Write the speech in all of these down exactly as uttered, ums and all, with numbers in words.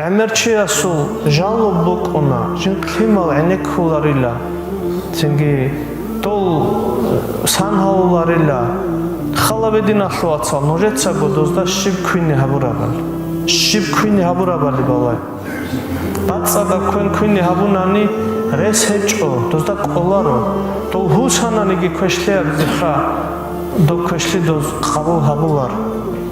ГӀемер чиясул жалоб букӀуна, жинкълъимал гӀенеккуларила, цинги дол сан гьавуларила. Халабе, диналъул вацал, нужецаго дозда щиб квине гьабурабали, щиб квине гьабурабали балай. БацӀцӀадаб квен квине гьабунани рес гьечӀо, дозда кӀоларо. Дол гьусананиги квешлъияб зиха, доб квешлъи доз къабул гьабулар.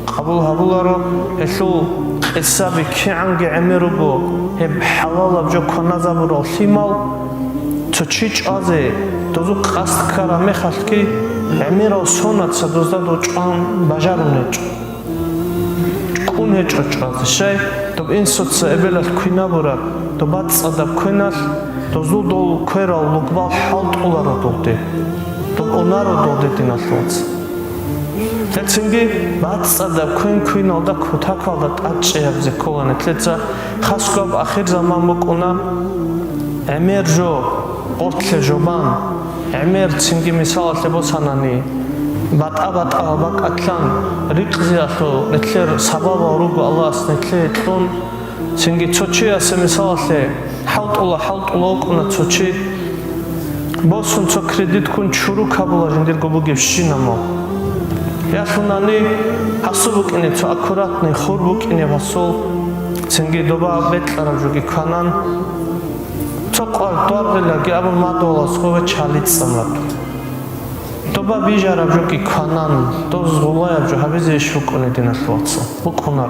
Къабул гьабуларо, гьелъул къисаби кигӀанги гӀемер руго, гьеб хӀалалаб жо кваназабурал лъимал, цо чи чӀвазе дозухъ къасд ккараб мехалъги, гӀемерал сонаца дозда дов чӀван бажарун гьечӀо. КӀун гьечӀо чӀвазе, щай, доб инсуца эбелалъ квинабураб, доб бацӀцӀадаб квеналъ, дозул дол кверал лугбал хӀалтӀуларо долде, доб унаро долде, диналъул вацал. Гьелцинги бацӀцӀадаб квен квиналда кутакалда тӀадчӀей гьабизе ккола нилъеца, хасго гьаб ахирзаман букӀуна, гӀемер жо, гъортлъе жо бан, гӀемер цинги мисалалъе босанани, батӀа-батӀа бакӀалъан рикъзиялъул нилъер сабабал руго Аллагьас нилъее кьун, цинги цо чиясе мисалалъе хӀалтӀула-хӀалтӀула вукӀуна цо чи, босун цо кредит ккун чуру кабула жиндирго бугебщинаб мал. Ялъунани гьасул букӀине цо аккуратный хур букӀине гьасул, цинги доба бекьараб жоги кванан, цо къвар дворгъилаги абун мадугьалас гъове чалицӀцӀан ратун. Доба бижараб жоги кванан, доз гъулаяб жо гьабизе иш букӀуна, диналъул вацал, букӀунар.